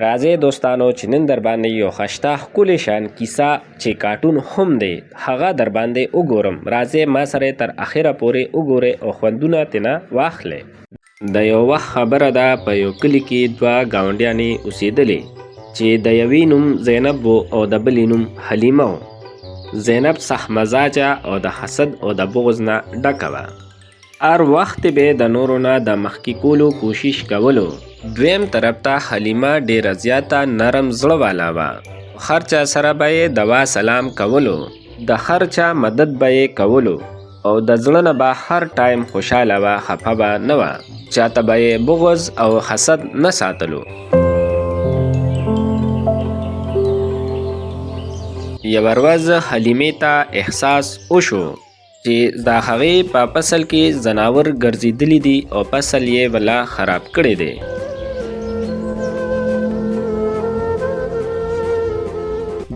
راځئ دوستانو چې نن درباندې یو خشته ښکلې شان کیسه چې کارټون هم دی هغه درباندې وګورم. راځئ ما سره تر اخره پورې وګورئ او خوندونه ترېنه واخلئ. د یو وخت خبره ده، په یو کلي کې دوه ګاونډیانې اوسېدلې چې د یوې نوم زینب و او د بلې نوم حلیمه و. زینب سخت مزاجه او د حسد او د بغض نه ډکه وه. هر وخت به د نورو نه د مخکې کولو کوشش کولو. دویم طرف ته حلیمه ډیره زیاته نرم زړه والا وه، هر چا سره به یې دوا سلام کولو، د هر چا مدد به یې کولو او د زړه نه به هر ټایم خوشحاله وه، خفه به نه وه، چاته به یې بغض او حسد نه ساتلو. یوه ورځ حلیمې ته احساس وشو چې د هغې په فصل کې ځناور ګرځېدلي دي او فصل یې ولا خراب کړی دی.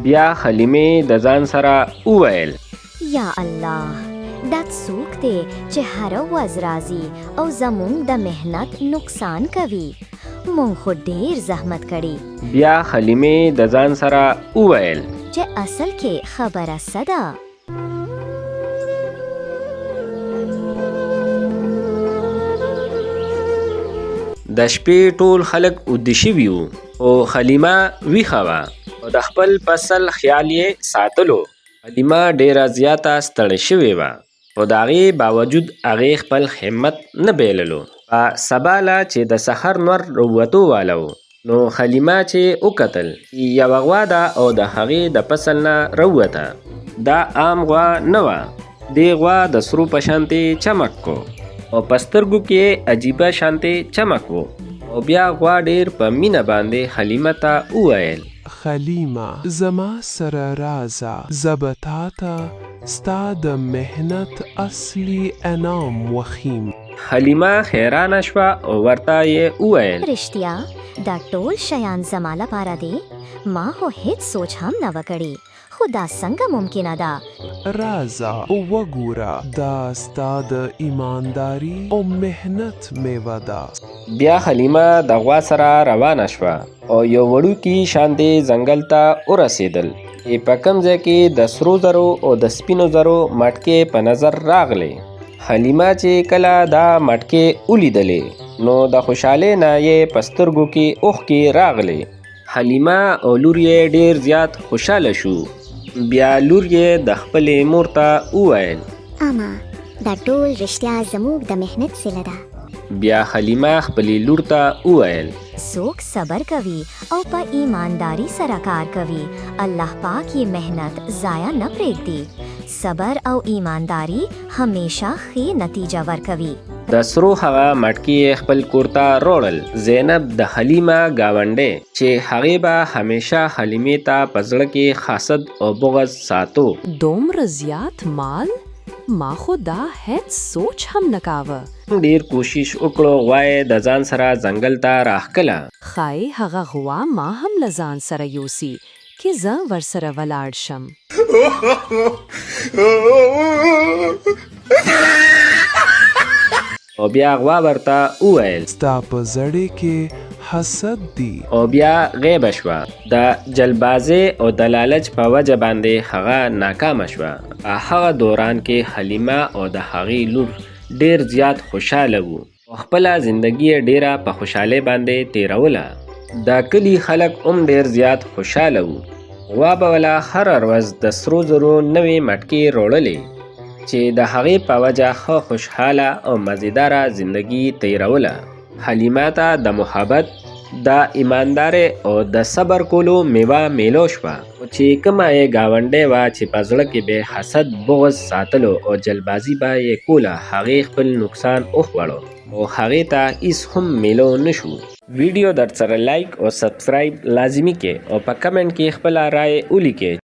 بیا حلیمې د ځان سره وویل. یا الله، دا څوک دی چې هره ورځ راځي او زموږ د محنت نقصان کوي؟ موږ خو ډېر زحمت کړی. بیا حلیمې د ځان سره وویل. چې اصل کې خبره څه ده؟ د شپې ټول خلک اوده شوي وو خو حلیمه ویښه وه او د خپل فصل خیال یې ساتلو. حلیمه ډېره زیاته ستړې شوې وه خو د هغې باوجود هغې خپل همت نه بایللو. په سبا له چې د سحر نور راووتو واله و نو حلیمه چې وکتل چې یوه غوا ده او د هغې د فصل نه راووته. دا عام غوا نه وه، دې غوا د سرو په شانتې چمک کو او په سترګو کې یې عجیبه شانتې چمک و. او بیا غوا ډېر په مینه باندې حلیمه ته وویل. حلیمه! زما سره راځه، زه به تاته ستا د محنت اصلي انعام وښیم. حلیمه حیرانه شوه او ورته یې وویل. رښتیا؟ دا ټول شیان زما لپاره دي؟ ما خو هیڅ سوچ هم نه وه کړی، خو دا څنګه ممکنه ده؟ راځه وګوره، دا ستا د ایمانداري او محنت میوه ده. بیا حلیمه د غوا سره روانه شوه او یو وړوکي شاندې ځنګل ته ورسېدل چې په کوم ځای کې د سرو زرو او د سپینو زرو مټکې په نظر راغلې. حلیمه چې کله دا مټکې ولیدلې نو د خوشحالۍ نه یې په سترګو کې اوښکې راغلې. حلیمه او لور یې ډېر زیات خوشحاله شو. بیا لور یې د خپلې مور ته وویل. اما دا ټول رښتیا زموږ د محنت صله ده. بیا حلیمه خپلې لور ته وویل. څوک صبر کوي او په ایمانداري سره کار کوي، الله پاک یې محنت ضایع نه پرېږدي. صبر او ایمانداري همیشه ښې نتیجه ورکوي. د سرو هغه مټکي یې خپل کور ته روړل. زینب د حلیمه ګاونډۍ چې هغې به همیشه حلیمې ته په زړه کې حسد او بغض ساتو. دومره زیات مال؟ ما خو دا هیڅ سوچ هم نه کاوه. ډیر کوشش وکړو، غوا یې د ځان سره ځنګل ته راښکله. ښایي هغه غوا ما هم له ځان سره یوسي که زه ورسره ولاړ شم. او بیا غوا ورته وویل. ستا په زړۀ کې حسد دي. او بیا غیبه شوه. د جلبازۍ او د لالچ په وجه باندې هغه ناکامه شوه. په هغه دوران کې حلیمه او د هغې لور ډیر زیات خوشحاله وو. او خپله زندګي یې ډېره په خوشحالۍ باندې تېروله. د کلي خلک هم ډېر زیات خوشحاله وو. غوا به ولا هره ورځ د سرو زرو نوې مټکې روړلې چې د هغې په وجه ښه خوشحاله او مزیداره زندګي تېروله. حلیمه ته د محبت، د ایماندارۍ او د صبر کولو میوه میلو شوه. خو چې کومه یې ګاونډۍ وه چې په زړه کې به یې حسد، بغض ساتلو او جلبازي به یې کوله، هغې خپل نقصان وخوړو او هغې ته هیڅ هم میلو نه شو. ویډیو درسره لایک او سبسکرایب لازمي کې او په کمنټ کې خپله رایه ولیکئ.